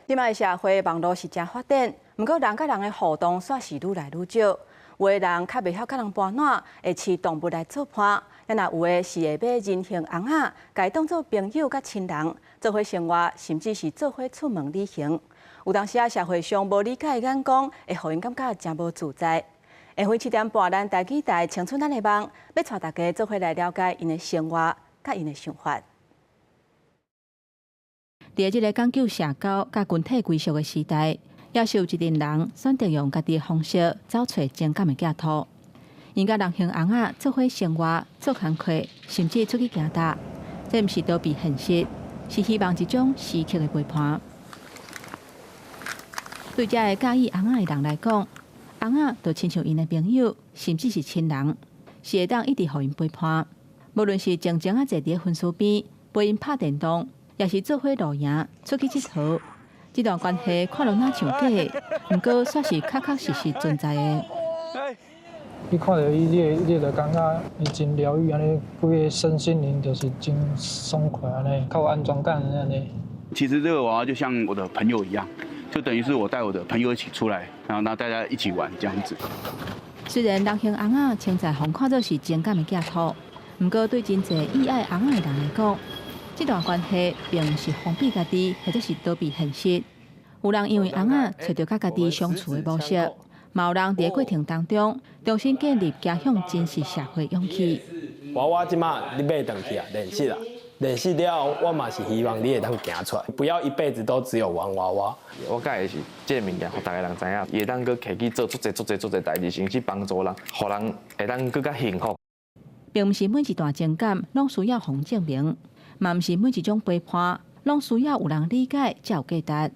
這擺社會網路是誠發展，毋過人佮人的互動煞是愈來愈少。有的人較袂曉佮人搬爛，會飼動物來做伴；啊若有的是會買人形尪仔，共伊當做朋友佮親人，做伙生活，甚至是做伙出門旅行。有當時啊，社會上無理解的眼光，會予𪜶感覺誠無自在。下昏7點半，咱台語台青春咱的夢，欲帶大家做伙來了解𪜶的生活佮𪜶的想法。佇這个講究社交佮群體歸屬的時代，猶是有一陣人選擇用家己的方式走揣情感的寄託。𪜶佮人形尪仔做伙生活、做工課，甚至出去行踏，這毋是逃避現實，是希望一種時刻的陪伴。對這个佮意尪仔的人來講，尪仔就親像𪜶的朋友，甚至是親人，是會當一直予𪜶陪伴。無論是靜靜仔坐佇薰書邊陪𪜶拍電動，抑是做伙露營、出去𨑨迌，這段關係看落若像假的，毋過煞是確確實實存在的。你看著伊，你就感覺伊真療癒，按呢規个身心靈就是真爽快按呢，較有安全感按呢。其實這個娃娃就像我的朋友一樣，就等於是我帶我的朋友一起出來，然後大家一起玩這樣子。雖然人形尪仔稱在予人看做是情感的寄託，毋過對真濟意愛尪仔的人來講，這段關係並毋是封閉家己，或者是逃避現實。有人因為尪仔揣著佮家己相處的模式，嘛有人佇過程當中重新建立走向真實社會勇氣。娃娃這馬你買轉去啊，練習啊，練習了後，我嘛是希望你會當行出來，不要一輩子都只有玩娃娃。我佮意的是這個物件，予逐个人知影，伊會當閣提去做足濟足濟足濟代誌，甚至幫助人，予人會當閣較幸福。並毋是每一段情感攏需要予人證明，嘛毋是每一種陪伴攏需要有人理解才有價值。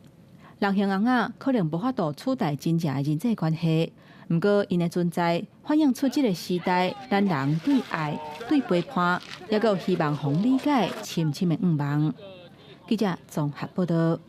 人形尪仔可能無法度取代真正的人際關係，毋過𪜶的存在反映出這个時代，咱人對愛、對陪伴，猶閣有希望予人理解深深的願望。記者綜合報道。